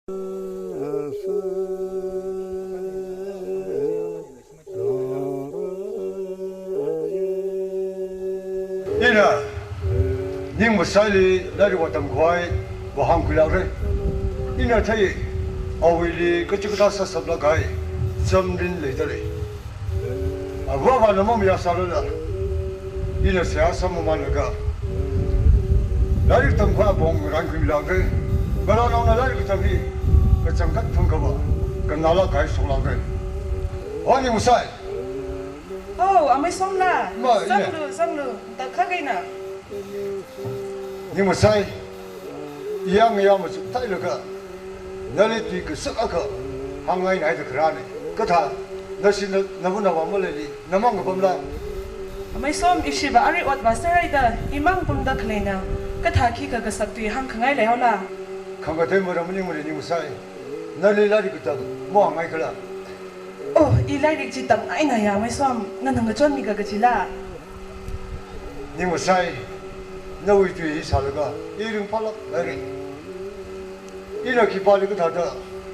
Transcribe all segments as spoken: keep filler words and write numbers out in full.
Ina Ningmasaili lairik vātamkhavai vāhāngkhuilākra. Ina thei awuili kachikathā sāshaplāk kahai chamrin leidalei. Avāvana mamayāsālala, ina seihā sāmamānlaga lairik tamkhavai apong ngarānkhuimilākra. Ngalānaona lairik katam hi kachangkhat phungkhavā kannālāk kahai shoklākra. O Ningmasai. Oh, Amei Somla. Ma, ina. Zanglu, zanglu. Takhak eina. Ningmasai, iya ngayā machuktheilaga, nali tui kasak akha hāngngainaida kharāna. Kathā, nashi na, navānava maleili, namang kapamla? Amei Som, ishiva ari ot vāsāraida, imang pamda khaleina. Kathā khikha kasak tui hāngkhangai leihaola? Khangatei maram maningmana Ningmasai. Nali lairik katam mahāngngaikhala? Oh, i lairik chi tamngainaya Amei Som, nana ngachonmi kakachila? Ningmasai, nawui tui hi sālaga, i ringphālāk haira. Ina khipāli kathāda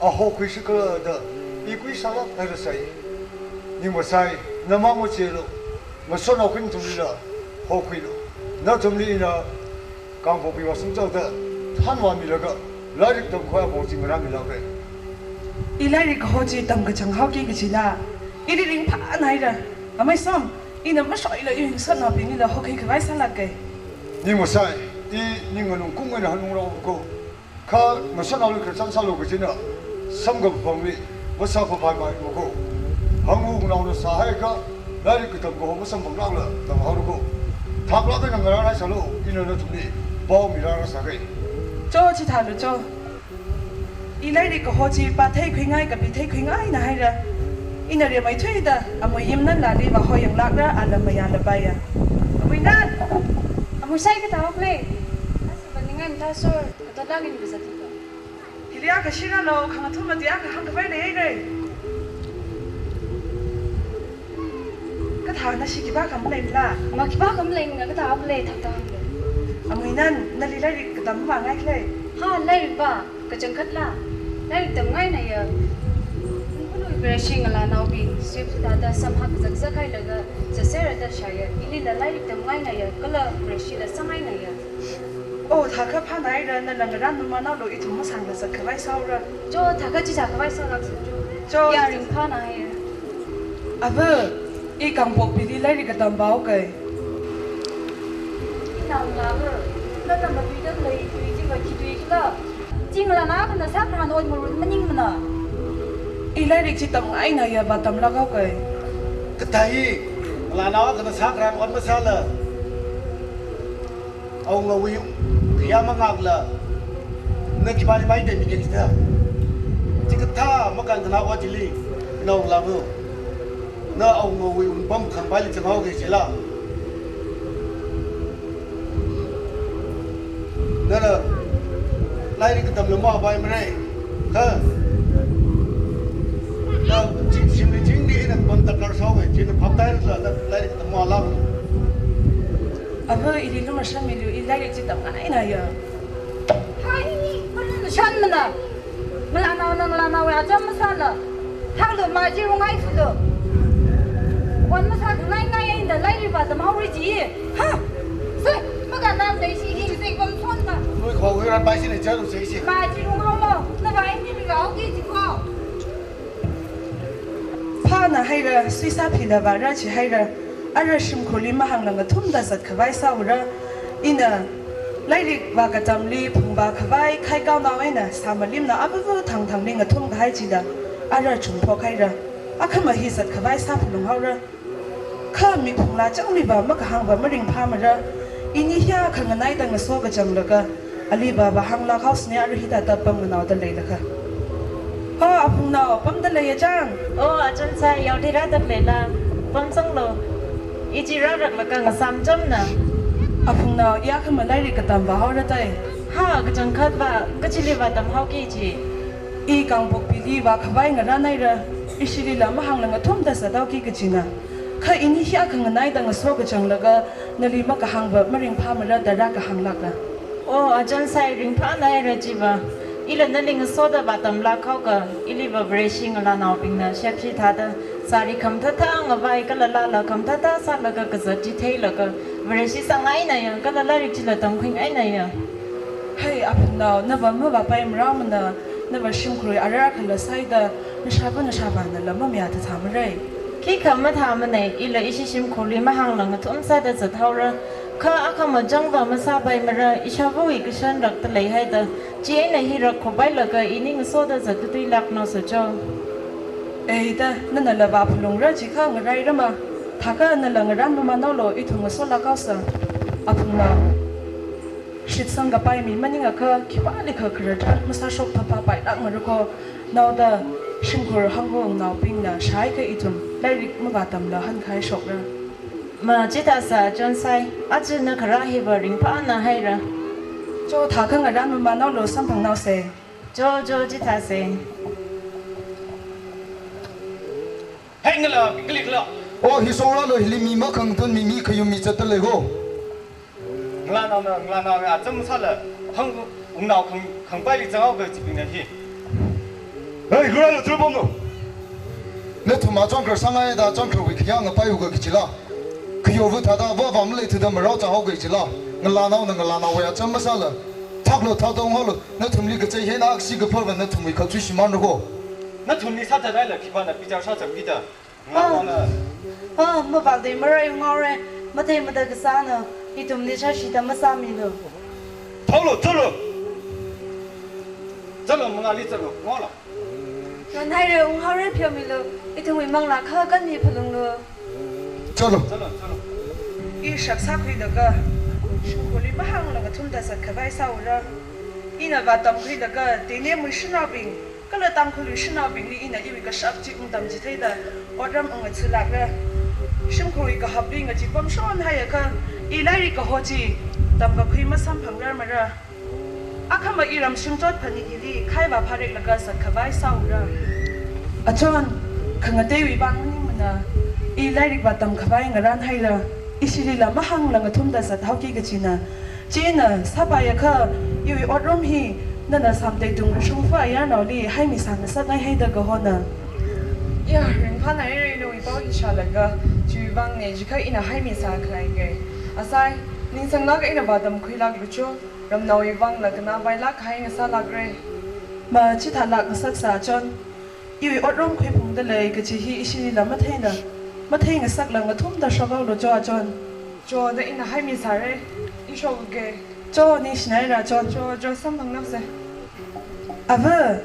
ahokhuisi khala da, i kuisālāk hairasai. Ningmasai, namang machelu, ngasotnao khani nathumlila hokhuilu. Nathumli ina Kangpokpi vāshungchaoda thanvāmilaga, lairik tamkhavai apong chi ngarānmilākra. I lairik kaho chi tamkachang haoki kachila? Ili ringphānaira. Amei Som, ina mashoila iwui ngasotnaobinglila hokhuikhavai sālāka. Ningmasai, i ning nganungkung eina hanungrao ko. Kha ngasotnaoli khararchan sālu kajina, samkaphangli masāphapaimai ko. Hangwungnaona sāhaiakha, lairik katam kaho masamphanglākla tamhaolu ko. Thaklāk eina ngarānhaisālu, ina nathumli pao mirārasāka. Cho, chithālu cho. I lairik kaho chi pātheikhuingai kapitheikhuingaina haira. Ina rimeithuida amui Yimnanlali vāhoiyanglākra, ala mayālapaiya. Amui Nan! Amui Sai, kathāhaokhala? Asaba ningai mathāsor, kathālāk eina kazat hi. Hili akha shirālu, khangathum mati akha hāngkhavai leihaira. Kathā, nashi khipākha maleimala? Ma, khipākha maleimana, kathāhaokhala, thakta hānglu. Amui Nan, nali lairik katam mavāngaikhala? Ha, lairik vā, kachangkhatla. Lairik tamngainaya. Ningkulu Vareshi ngalānaobing suiphut thāda samphang kazak zakhailaga zatserada shāya. Ilila lairik tamngainaya, kala Vareshila sāngainaya. Oh, thākha phānaira, nala ngarānmamānaolu, ithum masangla zatkhavai sāhaora. Cho, thākha chi zatkhavai sālāksa cho. Cho. Ya, ringphānaiya. Ava, i Kangpokpili lairik katam vāhaoka. Inao ngalāva, nana matuida khalei tui chiva khi tui khala? Chi ngalānao akhana sākharan ot ngarun maningmana. I lairik chi tamngainaya vātamlākhaoka. Kathā hi, ngalānao akhana sākharan ot masāla? Awungawui khayā mangakla, na khipāli maiteimi kajida? Chikathā makānkhanā ot chili, inao ngalāva, na awungawui wungpam khangpaili zanghaoki kajila? Nana lairik katamla mavāpaimara. Kha, na chi shimli chingri ina pamda karsao, china phaptailala, na lairik katam mavāla. Ava, ili lumashanmilu, i lairik chi tamngainaya. Hai, nana shanmana. Ngalānaona ngalānaowui acham masāla. Thanglu, ma chi rungai sulu. Wan masākhangaingai eina lairik vātamhaora chi. Ha? Sai, makānna leishi hi, sai, pamshonna. Lui khawui ran paisina, chalu saishi. Ma chi runghaolu. Navā eina ringhaoki chi ko. Phānahaira, suisāphila vāra chihaira, ara shimkhurli mahāngla ngathumda zatkhavai sāhaora. Ina lairik vākatamli phungvākhavai khaikaonao eina sāmalimnao avava thangthangli ngathumkahai chila, ara chungphokhaira. Akhama hi zatkhavai sāphalunghaora. Kha miphungla changmiva makahāngva maringphāmara. Ini hiyākha nganaida ngaso kachanglaga, aliva vāhānglākhaosani, ara hithāda pamnganaoda leilakha. Ho, aphungnao, pamda leiya chang? O, achonsai, yaoli rāda khaleila, pamsanglu. I chi rāraklaga ngasāmchamna. Aphungnao, i akhama lairik katam vāhaora tai. Ha, kachangkhat vā, kachili vātamhaoki chi? I Kangpokpili vākhavai ngarānhaira, ishilila mahāngla ngathumda zathaoki kajina. Kha ini hiyākha nganaida ngaso kachanglaga, nali makahāngva maringphāmara da rākahānglākla. O, achonsai, ringphānaira chiva. Ila nali ngasoda vātamlāk haoakha, iliva Vareshi ngalānaobingna shepshi thāda, sari khamathāthā ngavai kala lala khamathāthā sālaga kazat chi theilaga, Vareshi sāngaina ya, kala lairik chila tamkhuingaina ya. Hei, aphungnao, nava mavāpaimarāmana, nava shimkhurwui arar khala saida, nashāva nashāvānala mamayā thāthāmara. Khikha mathāmana, ila ishi shimkhurli mahāngla ngathum sāda zathaora. Kha akhama changva masāpaimara, ishāvawui kashan rakta leihaida, chieina hi rakkhuipailaga ini ngasoda zatkatuilāknao sa cho. Eida, nanala vāphalungra jiakha ngarairama. Thākha nala ngarān mamānaolu, ithum ngasolāk haosa. Aphungnao, shitsang kapai mi maningakha, khipālikha khararchan masāshok phapha pailākmara ko. Naoda shimkhur hangwungnaobingna shāhaiakha ithum lairik mavātamla hankahai shokra. Ma chithāsa, Chonsai, aja na kharā hiva ringphāna haira. Cho, thākha ngarān mamānaolu, samphangnaosa. Cho, cho, chithāsa. Hei, ngalā, kali khala? Oh, hi shongrālu, hili mi makhangatun mi, mi khayum mi zatda lei ho. Ngalānaona, ngalānaona acham sāla, hangwungnao khang, khangpaili zanghaoakha kajibingna hi. Hei, ngarālu, churpamlu. Nathum achon kharar sāngaida, achon khararwui khayāng ngapaiakha kajila. Khayo va thāda, va va maleithuda marao zanghaoakha kajila. Ngalānaona ngalānaowui acham masāla. Thaklu, thakda unghaolu, nathumli kachei hina akshi kapharva nathumwui khak chui shimānra ko. Nathumli sāthathaila khipāna bichar sāzangkida. Ah, ah, mavākdei marai unghaora, matheimada kasāna, ithumli shāshida masāmilu. Thaklu, thaklu. Zatlu, mangāli zatlu, unghaolu. Nganhaira, unghaora, pheomilu, ithumwui manglā kha kanmi phalunglu. Chalo. Chalo, chalo. I shak sākhuilaga, shimkhurli mahāngla ngathumda zatkhavai sāura. Ina vātamkhuilaga, Tenemwui shanaobing, kala Tangkhulwui shanaobingli ina iwui kashap chi ungtam chitheida, otram ungatsulākra. Shimkhurwui kahapli ngachee pamshon haiakha, i lairik kaho chi tamkakhui masamphangrarmara. Akhama iram shimchot phanit hili khai vāphāreklaga zatkhavai sāura. Achon, khangateiwui vang maningmana, i lairik vātamkhavai ngarānhaira, ishilila mahāngla ngathumda zathaoki kachina. Chieina sāpaiakha, iwui otram hi nana Samteitung Rishungfa ayarnaoli haimi sāngasakngai haida kahona. Ya, ringphānāhaira, nawui pao hi shālaga, chiwui vangna jiakha ina haimi sākhangai. Asai, ningsanglāk eina vātamkhuilāklu cho. Ramnaowui vangla kannā pailāk kahai ngasālākra. Ma chithālāk ngasaksa Chon. Iwui otram khuiphungda lei kaji hi ishilila matheina. Matheingasakla ngathumda shokhaolu cho Chon. Cho da ina haimi sāra. I shokge. Cho, ningshināhaira Chon. Cho, cho, samphangnaosa. Ava,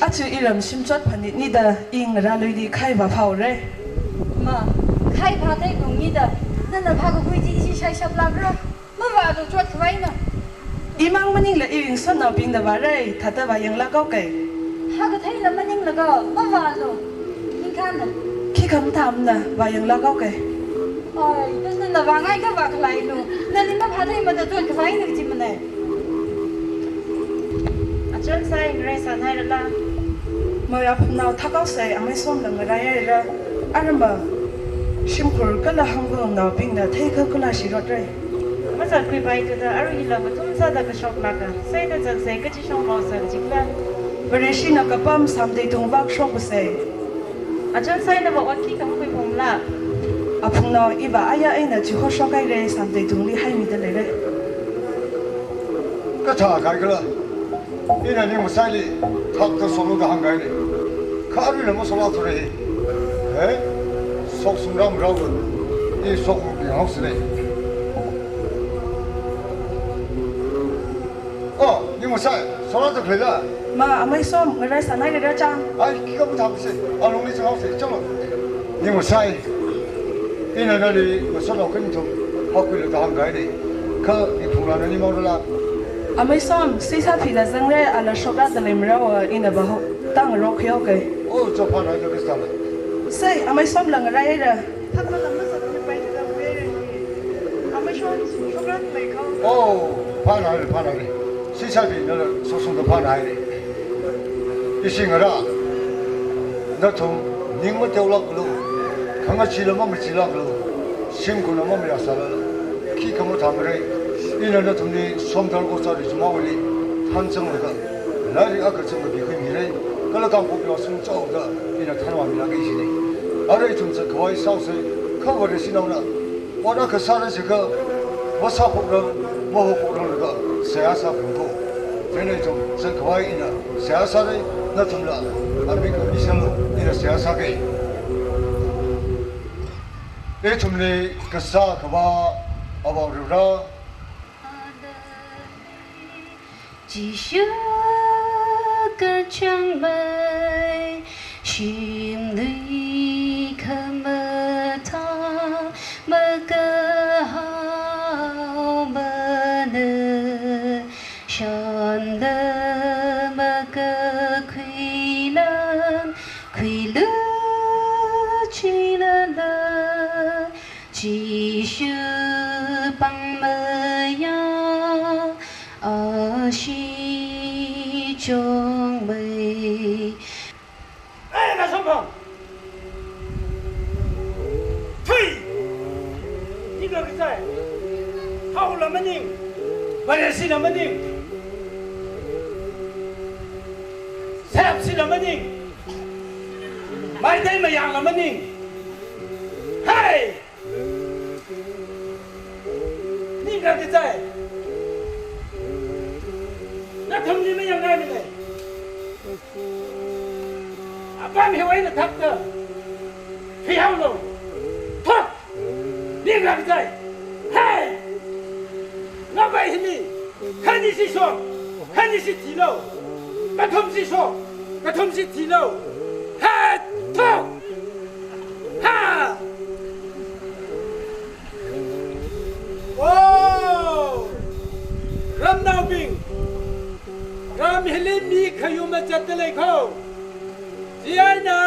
aja iram shimchot phanitnida i ngarāluili khai vāphāhaora. Ma, khai phāthei lungmida, nana phākakhui chi ishi shaishaplākra. Mavālu, chotkhavai eina. Imang maningla iwui ngasotnaobingna vāra, thāda vāyanglāk haoka. Phākatheila maninglaga, mavālu. Ningkhāna. Khikha mathāmana, vāyanglāk haoka. Ai, nana vāngaikha vākhalailu. Nali maphātheimada chotkhavai eina kajimana. Achon sai, ngaraisānhairala. Maya phungnao thakhaosa, Amei Somla ngaraihaira. Arama, shimkhur kala hangwungnaobingna theikha kula shirotra. Mazatkhuipaithuda arui hila ngathum sāda kashoklāka, saida zatsei kachi shonghaosa jikla. Vareshina kapam Samteitung vak shoksa. Achon sai nava ot khikha makhuiphungla. Aphungnao, iva aya eina chihoshokhaira, Samteitungli haimida leira. Kathā kaikhala? Ina Ningmasaili thakta shoklu da hāngkahaina. Kha aruila mashokla thura hi. He? Shokshungram rao, i shokungping haosana. Oh, Ningmasai, shokla da khaleila? Ma, Amei Som, ngaraisānhaira chang. Ai, khikha mathāmasa, alungli changhaosa, chalo. Ningmasai, ina nali ngasotnao khangathum phākhuilu da hāngkahaina. Kha miphungla nali maorala? Amei Som, Sisāphila zangra, ala shokra da leimara va, ina vāhao, tang rokhuihaoka. Oh, cho, phānāhaira kastala. Sai, Amei Somla ngaraihaira. Thakla lam mazatkhuipaithuda khuihaira. Amei Som, shokra da leikha. Oh, phānāhaira, phānāhaira. Sisāphi nala shokshungda phānāhaira. Ishi ngarā, nathum ning mateolāklu, khangachee lam mamacheelāklu, shimkhurna mamayāsālala, khikha mathāmara. Ina nathumli Somdal Gochari Jumawuili thanzanglaga, Lairik akha chungkapi khuimira, kala Kangpokpi Vāshung chaoda ina thanvāmilāka jina. Arui ithum zatkhavai sāhaosa, kha Vareshinaona ot akha sāra jiakha, masāphokra, mahaophokra laga seihā sāphungko. Chieina ithum zatkhavai ina seihā sāra, nathumla amik misālu, ina seihā sāka. Ithumli kasā Akhava, Avā Varivara, Jishu kachangmei, shimli khamathā makahaomana, shonda makakhuilan, khuilu chilala, Jishu pāngmaya, ashi chungmei. Ei, Vāshungphang! Thui! Ning kakazai! Haola maning! Vareshila maning! Sepsila maning! Maitei mayangla maning! Hai! Ning kakazai! Nathumli mayangngaimanei. Apam hiwui eina thakta. Hihaolu. Thok! Ning kakazai! Hai! Ngavai hili! Khani shishok, khani shithilu. Kathum shishok, kathum shithilu. Ha, thok. Ha. Oh. Ramnaobing. Ram hili mi khayu machatda leiko. Chieina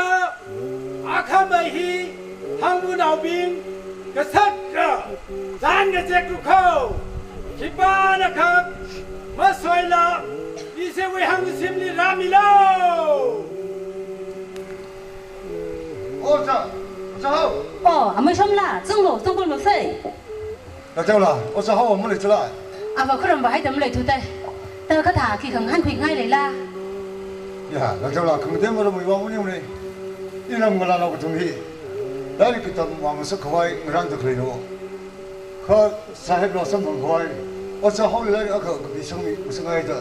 akhamei hi Hangmunaobing, kasat ra, zan kazek rukho, khipānakha masoila, ishi wuihang shimli rāmilu. Ojā, Ojā Hao. Oh, amei Shomla, zanglu, zanglu sei. Lateola, Ojā Hao maleithula. Ava khuram va haida maleithuda. Thākha thāki khangahān khuingailala. Ya, Lateola, khangatei maramwui vang maningne. Iram ngalānao kathum hi lairik katam vāngasakkhavai ngarānda khaleina. Kha sahibla samphangkhavai, Ojā Haoli lairik akha kapisangmi masāngaida,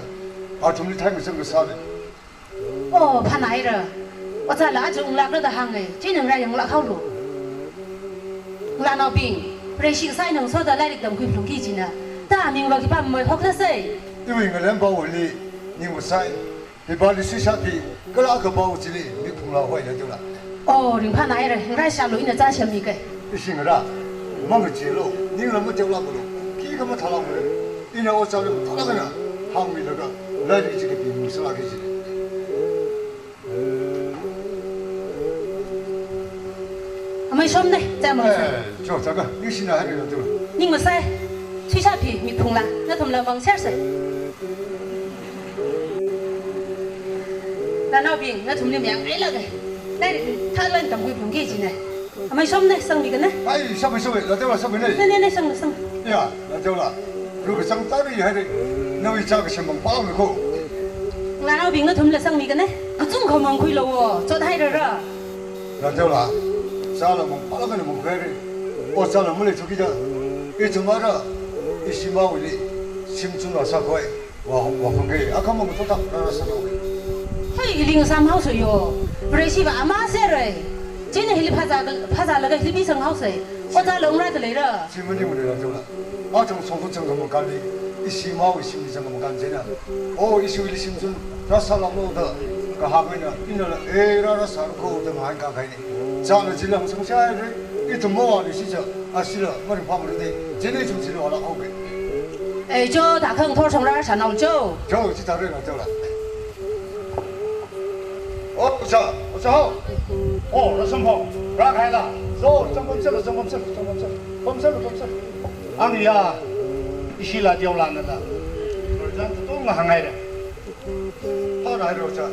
athumli theingachang kasāna. Oh, phānaira. Ojāla aja unglākra da hānga, chieina ngarā yanglāk haolu. Ngalānaobing, Vareshi kasā eina ngasoda lairik tamkhui phalungki jina. Thā aming va khipā mahokkhala sei. Iwui ngalem pao hili, ning masai, khipāli shisha khi, kala akha pao chili mik phungla hoila Lateola. Oh, ringphānaira, ngarā shālu ina chā shāmika. Ishi ngarā, mangacheelu, ningla mateolākalu, khikha mathālākmara. Ina Ojāli mathālāk eina hāngmilaga, lairik chi kapi masalāki jina. Amei Shomna, chāmang sei. Eh, cho, chāka, ningshina haira Lateola. Ning masai, shisha phi mik phungla, nathumla mangser sei. Nanaobing, nathumli mayangngailaga, lairik thālan tamkhui phalungki jina. Amei Shomna, sangmikana. Ai, sangmi, sangmi, Lateola sangmina. Ne, ne, ne, sang, sang. Ya, Lateola. Rukasang tari haira. Nawui chā kasem mangpāmiko. Ngalānaobing nathumla sangmikana. Kachungkha mangkhuilu wo, chot hairara. Lateola. Chāla mangpālāk eina mangkhuihaira. Ojāla maleithuki da. Ithum ara, ishi mawuili shimchun rāsākhavai vāhung vāphungki, akhamang thotha rāra sālu. Hai, hili ngasām haosa yo. Vareshi va ama sera. Chieina hili phazā, phazālaga hili pisang haosa. Ojāla ungrāda leira. Chi maningne Lateola. Athang songkhu zangkhamang kānli, ishi mawui shimli zangkhamang kān chieina, oh, ishiwuili shimchun rāsālāklu da kahāng eina, inala, eh, rāra sālu ko da ngahānkā kahaina. Chāla chila hāngsang shāhaira, ithum mavāluishit cha, ashila maringphāmara da, chieina ithum chili vālāk haoka. Eh, cho, thākha ngathor shong rāra sānaolu cho. Cho, chithāra Lateola. Oh, Ojā, Ojā Hao. Oh, Rāshomphang, rākahaila. Cho, chang pamserlu, chang pamserlu, chang pamserlu. Pamserlu, pamserlu. Aniya, ishi Lateolanala. Rāzan katonga hānghaira. Phānaira Ojā.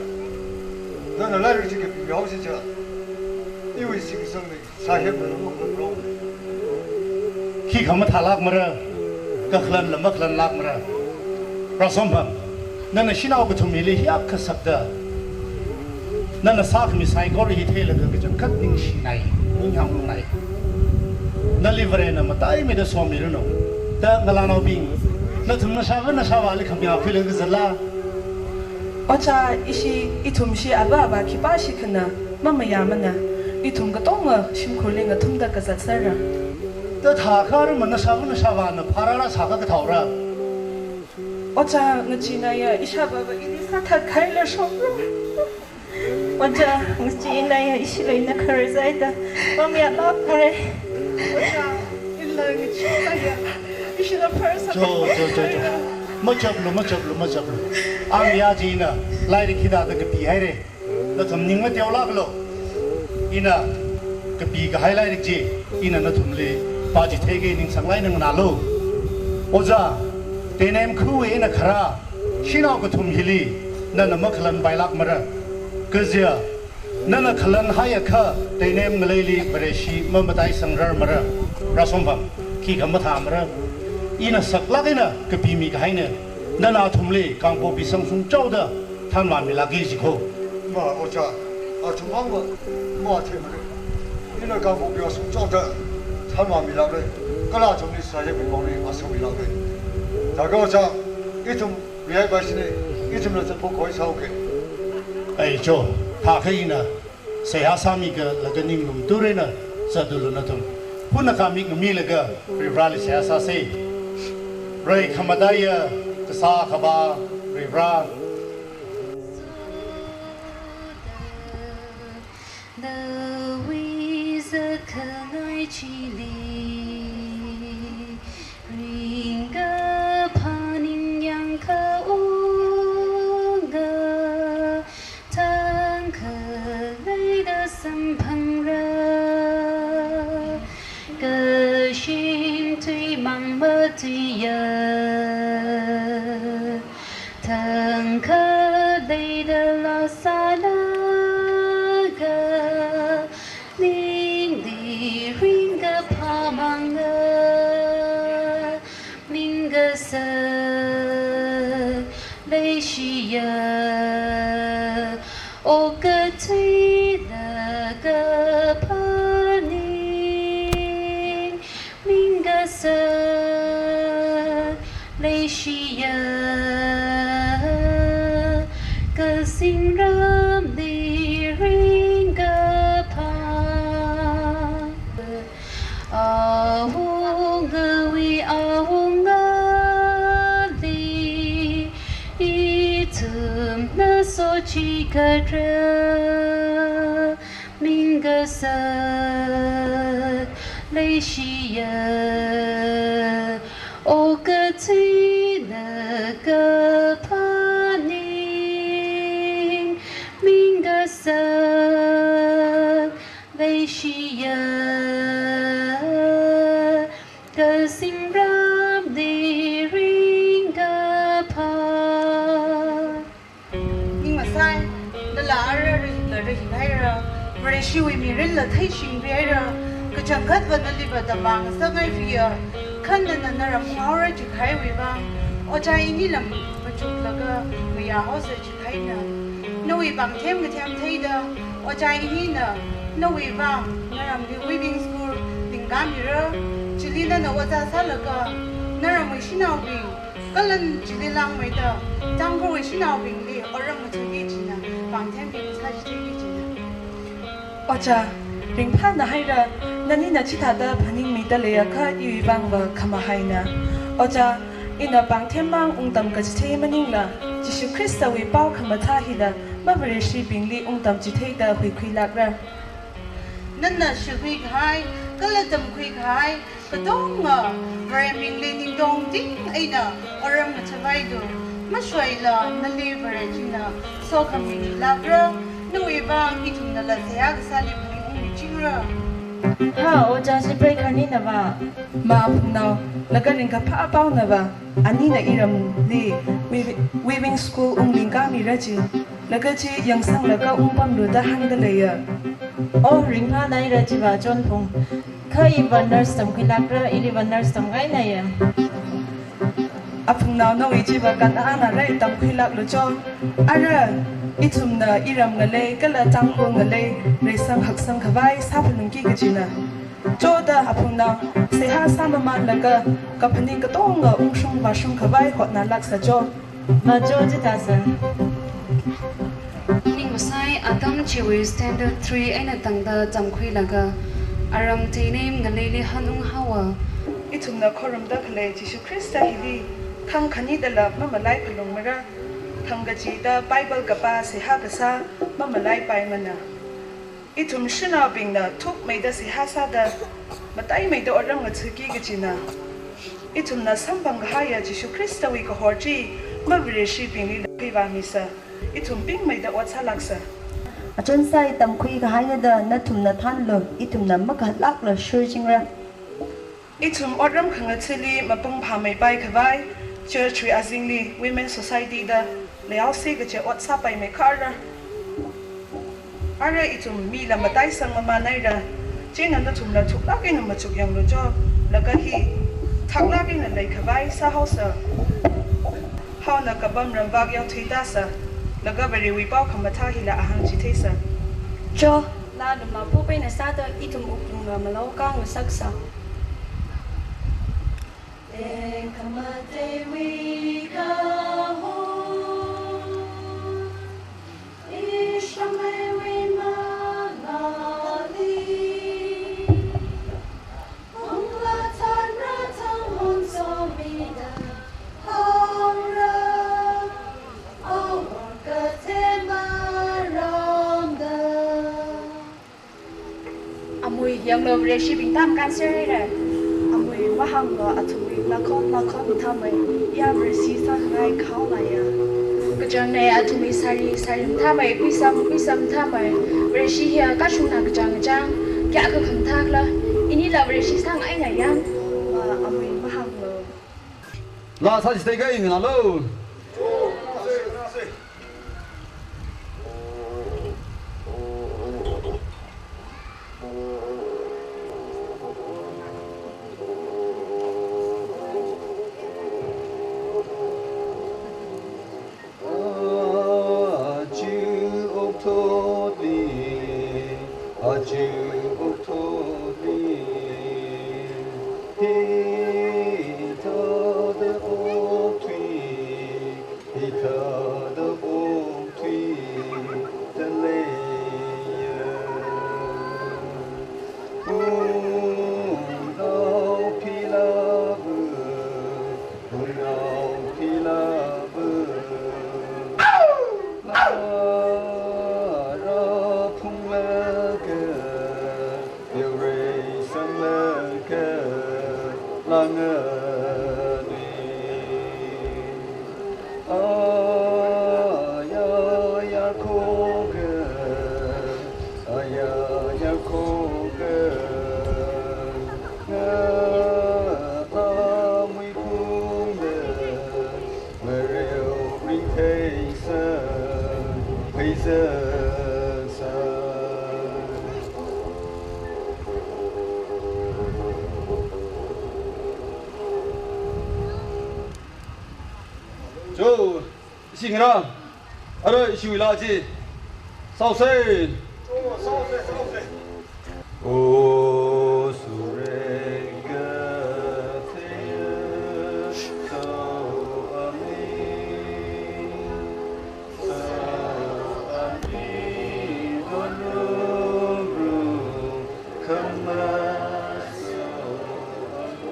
Nana lairik chi kapimi haosi cha, iwui shitkasangli sahibla makhalatlu. Khikha mathālākmara, kakhalanla makhalanlākmara. Rāshomphang. Nana shanao kathum hili hiyākha sakta, nana sākhami saikora hi theilaga kachangkhat ningshinai, ningyāng ngai. Nali Varena mataimida somiranu. Da ngalānaobing, nathum nashāva nashāvāli khamayā khuilaga kazatla? Ojā, ishi, ithumshi avā avā khipāshi khana mamayāmana. Ithum katonga shimkhurli ngathumda kazat sāra. Da thākha rama nashāva nashāvāna pharāra sākha kathaora? Ojā, ngacheenaya ishāvāva ili sāthat khaila shokra. Ojā, ngacheenaya ishila ina kharzaida mamayālākmara. Ojā, ila ngacheenaya ishila pharsa. Cho, cho, cho, cho. Machaplu, machaplu, machaplu. Ang ya jina lairik hithāda kapihaira. Nathum ning mateolāklu. Ina kapikahai lairik chi ina nathumli pāchitheiki, ningsanglāk eina nganālu. Ojā, Teinem khuwui eina kharā shanao kathum hili nana makhalanpailākmara. Kaja, nana khalanhaiakha Teinem ngaleili Vareshi mamataisangrarmara. Rāsomphang, khikha mathāmara. Ina saklāk eina kapimikahaina. Nana athumli Kangpokpi Sangshung chaoda thanvāmilāka jiko. Ma, Ojā, athum vangva matheimara. Ina Kangpokpi Sangshung chaoda thanvāmilākra. Kala athumli sāyekmi pongli asāmilākra. Thākha Ojā, ithum rihaipaishina, ithumna zatphok khavai sāhaoki. Ai cho, thākha ina seihā sāmilaga ninglum tui eina zatulu nathum. Phunna khamik ngamilaga Varivarāli seihā sāsa. Rai khamataiya kasā akhava Varivarā. Nawui zatkhangai chili ringkaphā ningyāng kaunga, thangkha leida samphangra, kashim tui mang matuiya. Thangkha leida laa sālaga, ningli ringkaphā manga, ning kasak leishiya, okathuina kaphā ning, ning kasak leishiya, kazingramli ringkaphā. Awungawui awungali, ithumna sochikatra, ning kasak leishiya, okathuina kaphā ning, ning kasak leishiya, kazingramli ringkaphā. Ning masai, nala ara rahikla rahikhaira, Vareshiwui mirinla theishingkhuihaira, kachangkhatva naliva tamang sāngaiphiya, kha nana naram unghaora jikhaiwui vang, ojā inila machuklaga mayāhaosa jikhaina. Nawui pāngthem kathem theida, ojā inina nawui vang naramli weaving school lingkamira, chili nana ojā sālaga, naramwui shanaobing, kala chili langmeida, Tangkhulwui shanaobingli otram ngathaki kajina, pāngthem kasā chitheiki kajina. Ojā, ringphāna haira, nanina chithāda phaningmida leiakha iwui vangva khamahaina. Ojā, ina pāngthemmang ungtam kachithei maningla, Jishu Khristawui pao khamathā hila mavareshibingli ungtam chitheida huikhuilākra. Nana shikhui kahai, kala tamkhui kahai, katonga Varemingli ningtongting eina otram ngathakhavaidu, mashoila nali Vare china sokhami milākra, nawui vang ithumnala seihā kasāli phaningungmichingra. Ha, ojā, chi preikhani nava. Ma Phungnao, laga ringkaphā apao nava, anina iramli weavi-, weaving school unglingkamira ji, laga chi yangsanglaga ungpamlu da hāngda leiya. Oh, ringphāna haira chiva Chonphung. Kha iva nurse tamkhuilākra, iliva nurse tamngainaya. Aphungnao nawui chiva Kanaan rāi tamkhuilāklu cho. Ara, ithumna iram ngalei kala Tangkhul ngalei reisang haksang khavai sāphalungki kajina. Choda aphungnao, seihā sāmamānlaga kaphaning katonga ungshung vāshung khavai hotnālāksa cho. Vā cho chithāsa. Ning masai atam chiwui standard three eina tangda tamkhuilaga, aram teinem ngaleili hanung haowa. Ithumna khorumda khalei Jishu Khrista hili thang khanidala mamalai phalungmara, thang kachida Bible kapā seihā kasā mamalaipaimana. Ithum shanaobingna thukmeida seihā sāda, mataimeida otram ngathaki kajina. Ithumna samphang kahaiya Jishu Khristawui kahor chi mavareshibingli khuivāmisa. Ithum pingmeida ot sālāksa. Achonsai tamkhui kahaina da nathumna thanlu, ithumna makhalākla shurchingra. Ithum otram khangathali mapung phāmeipai khavai, church wui azingli Women Society da leihaosi kaje ot sāpaimei kharā. Ara ithum mila mataisang mamānaira, chieina nathumla thuklāk eina machuk yanglu cho, laga hi thaklāk eina leikhavai sāhaosa. Haona kapam ramvak yaothuitāsa, laga Varewui pao khamathā hila ahāng chitheisa. Cho, laa lumla pup eina sāda ithum wuklungla malao kangasaksa. Tekhamateiwui kahor, Ishmaelwui mangāli, phungla thanra thang hon somida, haora, awor kathema ramda. Amui yanglu, Vareshibing tam cancer haira. Amui mahānglu, athumwui lakhon lakhon thamei, ya Vareshi sāngai khaolaya. Kachāng nei athumwui sari, sari thamei, kuisam, kuisam thamei. Vareshi hiya kashungna kachāng kachāng, kayākha khangthākla. Inila Vareshi sāngai ngayang, ma amui mahānglu. Laa sāchitheikai nganālu. Aja okathuili, aja okathuili, hithāda okathui, hithāda okathuida leiya. Pungnaophilabu, pungnaophilabu, ara phunglaga, yaorei sanglaga, langani. Aya yarkhoga, aya yarkhoga, nga amui phungda, Varewui ringtheisa, pheizaisa. Cho, ishi ngarā, ara ishiwui laa chi, sāhaosa. O, sure, ga, te, so, ami, so, ami, no, no, ru, kama, so, ami.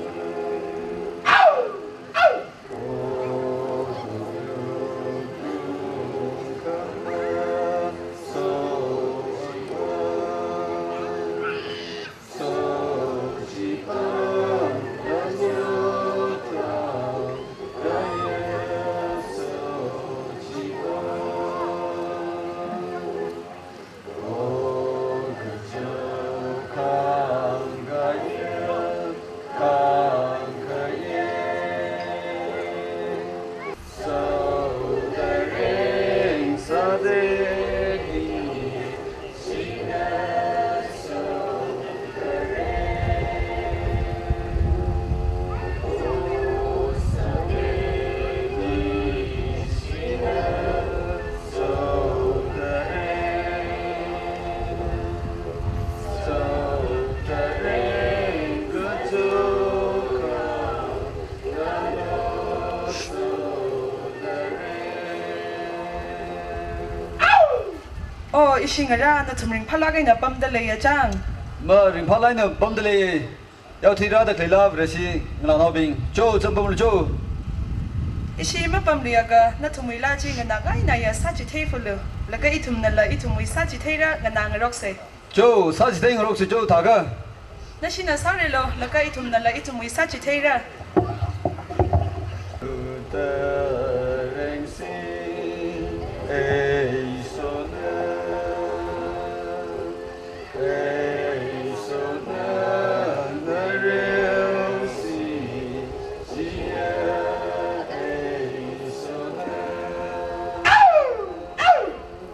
Oh, ishi ngarā, nathum ringphālāk eina pamda leiya chang. Ma ringphālāk eina pamda lei. Yaothira da khaleila Vareshi ngalānaobing. Cho, zangpamlu cho. Ishi mapamluiakha, nathumwuila chi nganāngainaya sāchithei phulu. Laga ithumnala ithumwui sāchitheira nganāngarokse. Cho, sāchithei ngarokse cho, thākha. Nashina sārelo, laga ithumnala ithumwui sāchitheira.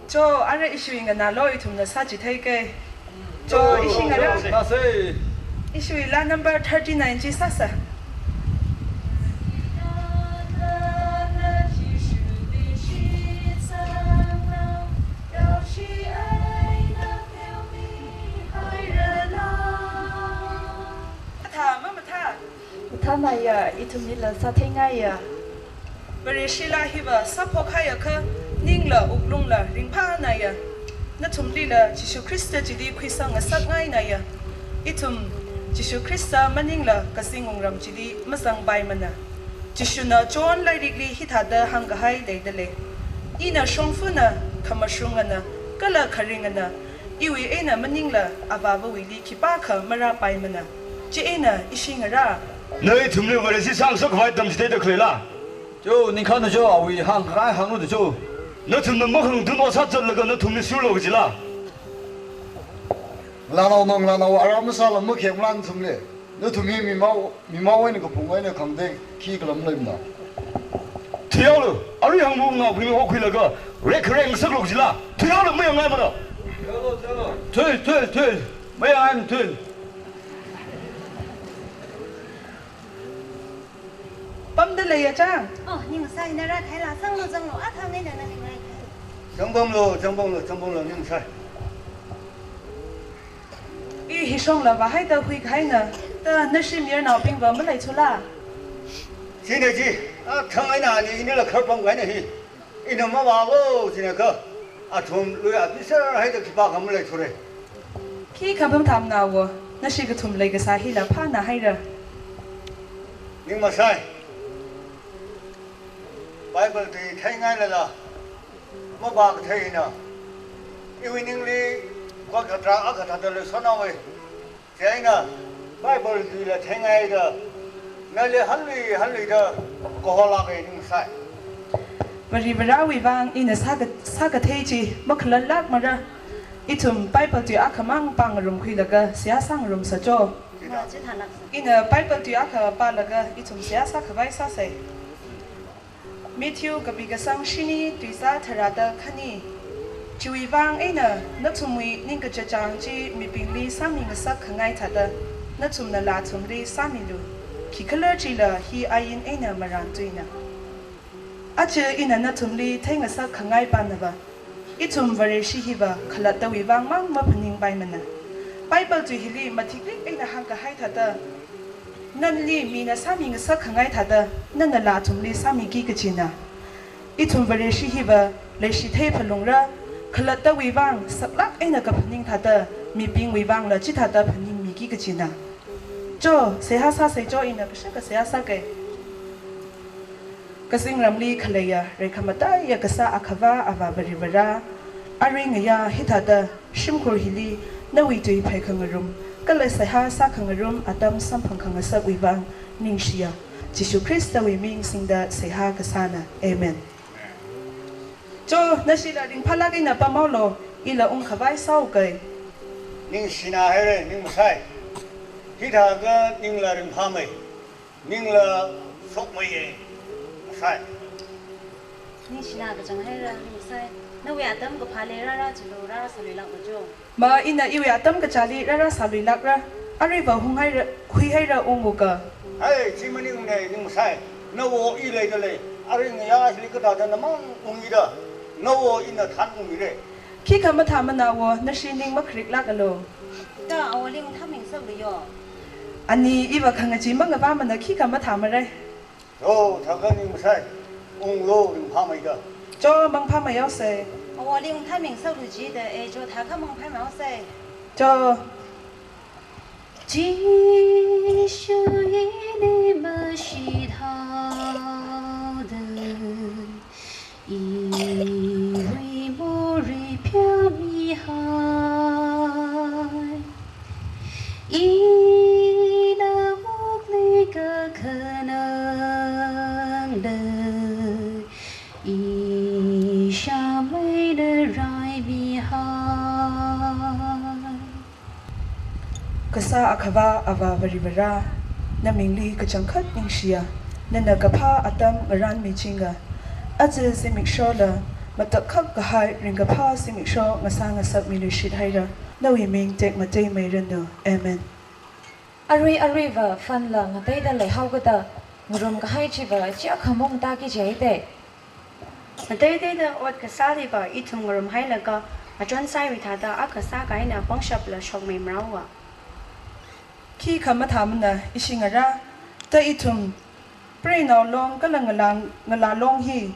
Cho, ara ishiwui nganālo, ithumna sāchitheike. Cho, ishi ngarā. Sāse. Ishiwuila number thirty-nine chi sāsa. Mathā, mamathā. Mathānaya, ithumlila sātheingaiya. Vareshila hiva sāphokhaiakha, ningla wuklungla ringphānaya. Nathumlila Jishu Khrista chili khuisang ngasakngainaya. Ithum Jishu Khrista maningla kazing wungram chili mazangpaimana. Jishuna John lairikli hithāda hāngkahai leidalei. Ina shongfana, khamashungana, kala kharingana, iwui eina maningla Avāvawuili khipākha marāpaimana. Chieina ishi ngarā. Nathumli Vareshi sāngasakkhavai tamchitheida khaleila? Cho, ningkhāna cho, awui hāngkhangai hānglu da cho. Nathumna makhangtun ot sāzatlaga nathumli shurlo kajila? Ngalānao, ngalānao, ara masāla makheng malan nathumli. Nathum hi mimao, mimao eina kaphung eina khangatei khikhala maleimana. Thuihaolu, arui hāngbu ngaobingli hokhuilaga, rekhareng ngasaklu kajila? Thuihaolu, mayāngaimana. Thui, thui, thui. Mayāngaimana, thui. Pamda leiya chang. Oh, Ningsai, na rākahaila, zanglu, zanglu, athang eina na ning rākahai. Zangpamlu, zangpamlu, zangpamlu, Ningsai. I hishongla vāhaida huikahaina, da nashi mayarnaobingva maleithula? China chi, athang eina ani inila kharpamkahaina hi. Ina mavālu jinakha, athum lui apisar haida khipākha maleithura. Khikha mathāmana wo, nashi kathum leikasā hila phānāhaira. Ningmasai. Bible tui theingailala, mavākatheina. Iwui ningli, kha kathā, akha thāda leisānaowe. Chieina, Bible tuila theingaida, nali hanlui, hanluida, kaholāke Ningsai. Varivarāwui vang ina sāka-, sākathei chi, makhalanlākmara. Ithum Bible tui akhamang pāngarumkhuilaga, seihā sāngarumsa cho. Ina Bible tui akha pālaga, ithum seihā sākhavai sāse. Matthew kapi kasang shini tuizā tharāda khani. Chiwui vang eina nathumwui ningkachachang chi mibingli sāmingasakkhangai thāda, nathumnala athumli sāmilu. Khikhalajila hi ain eina marāntuina. Aja ina nathumli theingasakkhangai pānava, ithum Vareshi hiva khalattawui vangmang maphaningpaimana. Bible tui hili mathiklik eina hāngkahai thāda, nali mina sāmingasakkhangai thāda, nanala athumli sāmiki kajina. Ithum Vareshi hiva leishithei phalungra, khalattawui vang saklāk eina kaphaning thāda, mibingwui vangla chithāda phaningmiki kajina. Cho, seihā sāse cho, ina kashakha seihā sāke. Kazingramli khaleiya, reikhamataiya kasā Akhava Avā Varivarā, arui ngayā hithāda shimkhur hili nawui tui phaikhangarum, kala seihā sākhangarum atam samphangkhangasakwui vang ningshiya. Jishu Khristawui ming singda seihā kasāna. Amen. Cho, nashila ringphālāk eina pamhaolu, ila ungkhavai sāuke. Ningshina haire, Ningsai. Hithākha ningla ringphāmei. Ningla shokmeiye, Ningsai. Ningshina kachang haira, Ningsai. Nawui atam kaphāli rārā chilu, rārā sāluilāklu cho. Ma ina iwui atam kachāli rārā sāluilākra, aruiva hunghaira, huihaira unguka. Hai, chi maningne, Ningsai. Nawo i leidalei, arui ngayā hili kathāda namang ungida, nawo ina thanungmire. Khikha mathāmana wo, nashi ning makharikla kalo. Da, awoli ungthāmingasaklu yo. Ani iva khangachee mangavāmana, khikha mathāmare. Yo, thākha Ningsai, unglu ringphāmeida. Cho, mangphāmeihaose. Awali ungthāming sālu jida, e, cho thākha mangphai maosei. Cho. Jishu ini mashit haoda, iwui morei pheomihai. Ina wukli kakhanangda, ishamai na raimihai. Kasā Akhava Avā Varivara, namingli kachangkhat ningshiya, nana kaphā atam ngaranmichinga. Aja zimikshola, matakhak kahai ringkaphā zimiksho ngasā ngasakmiluishit haira, nawui ming tekmateimeiranu. Amen. Arui aruiva phanla ngateida leihaokada, ngarum kahai chiva chiakha mungtaki jai de. Ngateiteida ot kasāliva ithum ngarumhailaga, achon saiwui thāda akha sākahaina pangshapla shokmei maraowa. Khikha mathāmana ishi ngarā, ta ithum preinao long kala ngalā, ngalā long hi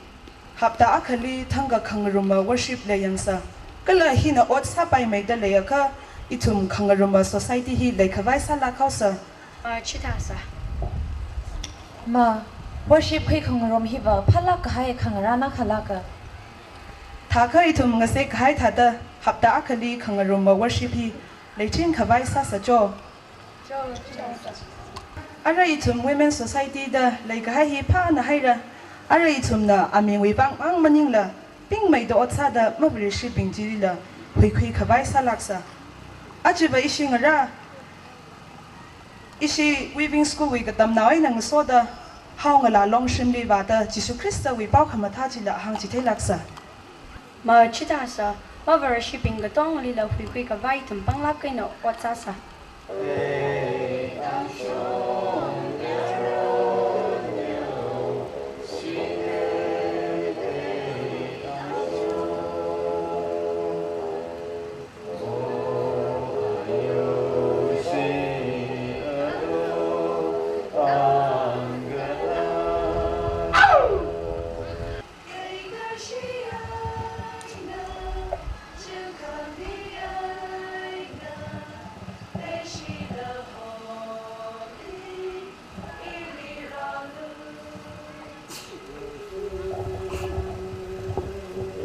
hapta akhali thangkha khangaruma worship leiyangsa. Kala hina ot sāpaimeida leiakha, ithum khangaruma society hi leikhavai sālāk haosa. Ma, chithāsa. Ma, worship khui khangarum hiva phalāk kahai khangarāna khalāka. Thākha ithum ngasek kahai thāda, hapta akhali khangaruma worship hi leichinkhavai sāsa cho. Cho, chithāsa. Ara ithum Women Society da leikahai hi phāna haira. Ara ithumna amingwui vang mang maningla, pingmeida ot sāda mavareshibing chilila huikhuikhavai sālāksa. Achiva ishi ngarā, ishi Weaving School wui katamnao eina ngasoda, hao ngalā long shimli vāda Jishu Khristawui pao khamathā chila hāngchitheilāksa. Ma, chithāsa, mavareshibing katongalila huikhuikhavai ithum panglāk eina ot sāsa.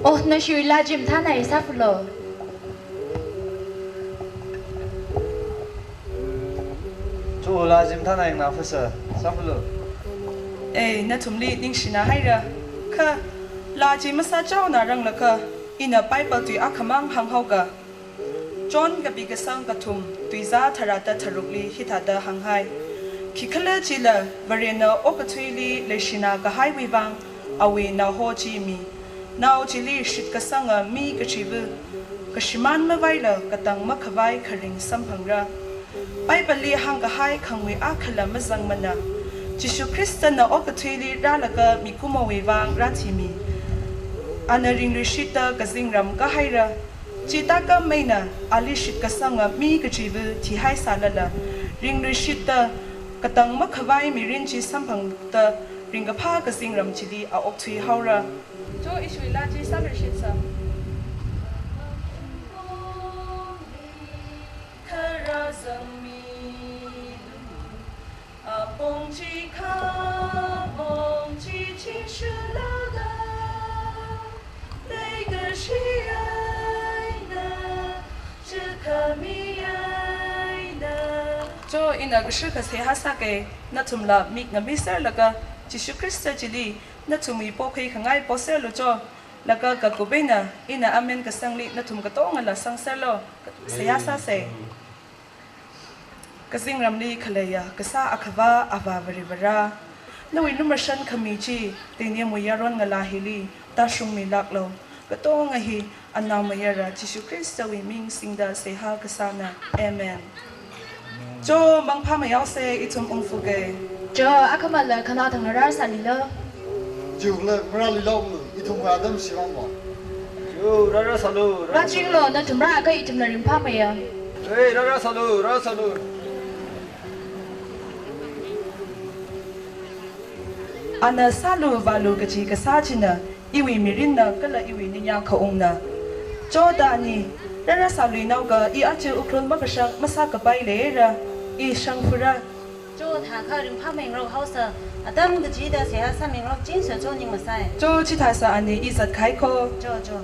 Oh, nashi laa chi mathānai sāphulo. Cho, laa chi mathānai ngana phasa, sāphulo. Ei, nathumli ningshina haira. Kha, laa chi masāchaona ranglakha, ina Bible tui akhamang hānghaoga. John kapi kasang kathum, tuizā tharāda tharukli hithāda hānghai. Khikhalajila Varena okathuili leishina kahaiwui vang awui naoho chi mi. Nao chili shitkasanga mi kachiva kashimān mavaila katang makhavai kharing samphangra. Bible li hāngkahai khangwui akhala mazangmana. Jishu Khristana okathuili rālaga mikumowui vang rāthimi. Ana ringluishitta kazingram kahaira. Chithākhameina ali shitkasanga mi kachiva thihaisālala, ringluishitta katang makhavai mirin chi samphangda ringkaphā kazingram chili a okthuihaora. Cho, ishiwui laa chi sāluishitsa. Apong chi khamong chi chingshulaga, leikashi eina, chikhami eina. Cho, ina kashikha seihā sāke, nathumla mik ngamiserlaga, Jishu Khrista chili nathumwui pokhui khangai poserlu cho, laga kakup eina, ina amen kasangli nathum katongala sangserlo, seihā sāse. Kazingramli khaleiya, kasā Akhava Avā Varivara, nawui lumashan khami chi, Teinimwui yaron ngalā hili tāshungmilāklo. Katonga hi anaomayara Jishu Khristawui ming singda seihā kasāna. Amen. Cho, mangphāmei yaose, ithum ungfuke. Cho, akhamala khanao thangla rāsālilo. Chiwuivang rālilo, ithumwui atam shivang mo. Yo, rārāsālu, rā- rāchinglo, nathum rāakha ithumna ringphāmeiya. Ei, rārāsālu, rārāsālu. Ana sālu vālu kachi kasā china, iwui mirinna kala iwui ningyāng khaungna. Cho da ani, rara sāluinaoka, i aja Ukhrul makashak masākapai leira, i shangfura. Cho thākha ringphāmingarok haosa, atam kachida seihā sāmingarok chinsa cho ning masai. Cho chithāsa ani i zatkahai ko. Cho, cho.